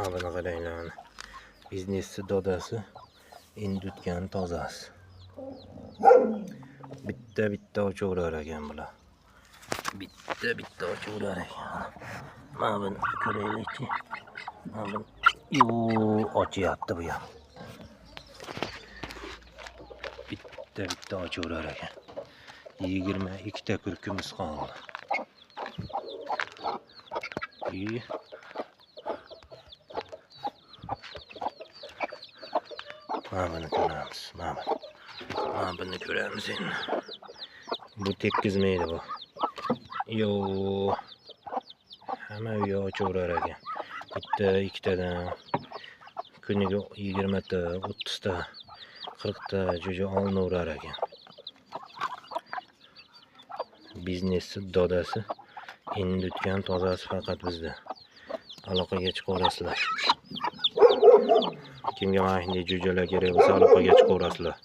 Mana buni qaranglar. Biznesni dodasi, endi o'tgan tozasi. Bitta bitta ochaverar ekan bular. Bitta bitta ochaverar ekan. Mana buni ko'raylikchi. Mana buni ochyapti bu ham. Bitta bitta ochaverar ekan. 22 ta kurkimiz qoldi. Mana buni ko'ramiz, mana buni. Mana buni ko'ramiz endi. Bu tekkizmaydi bu. Yo, hamma uyi ochaverar ekan. Bitta, ikkitadan kuniga 20 ta, 30 ta, 40 ta jo'ja olinaverar ekan. Biznesni dodasi, endi o'tgan tozasi faqat bizda. Aloqaga chiqaverasizlar. Kimga mana shunday jo'jalar kerak bo'lsa, aloqaga chiqaverasizlar.